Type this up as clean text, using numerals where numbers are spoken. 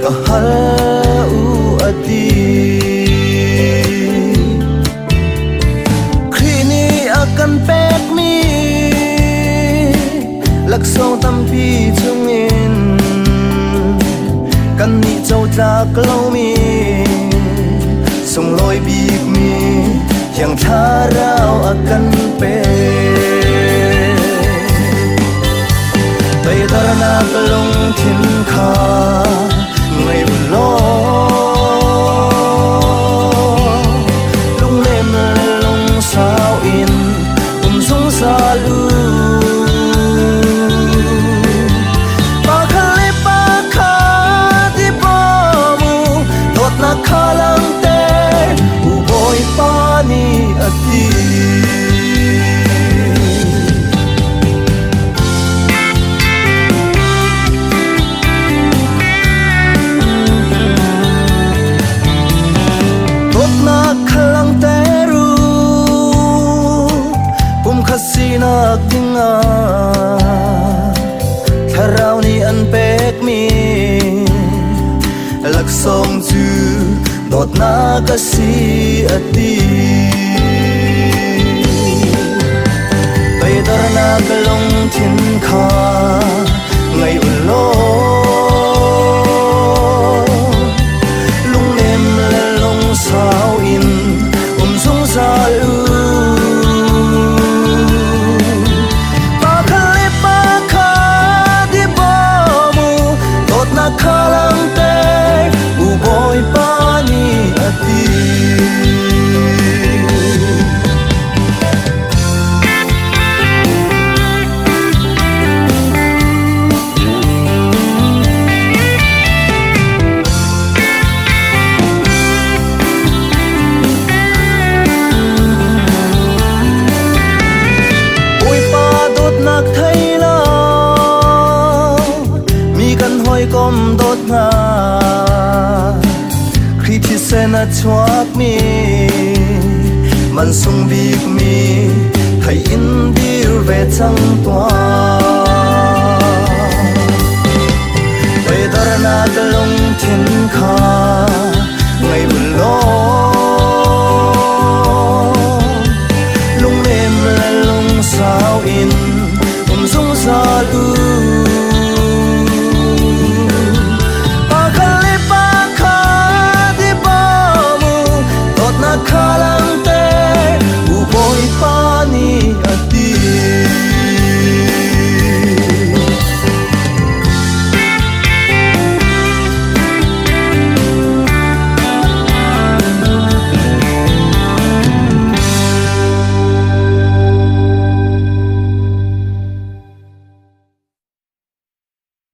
Ka hal u a ti. Khrih nih a kan pekmi laksawng tampi chungin kannih cotlak lomi sunglawi bikmi Thiang Thlarau a kan pek. Toidornak lungthin kha ngei u law lungnem le lungsau in um zungzal u. Pakhat le pakhat i bawm u, dawtnak kha langhter u Bawipa nih a ti. Dawtnak kha langhter u, pumkhat sinak dingah Thlarau nih an pekmi laksawng cu dawtnak a si a ti. Toidornak lungthin kha ngei u law lungnem le lungsau in um zungzal u. Pakhat le pakhat i bawm u, dawtnak kha langhter u Bawipa nih a ti. Bawipa dawtnak thei law mi kan hawikom dawt hna. Khrih thisen a chuakmi mansung bikmi thei in dir ve cang tuah. Toidornak.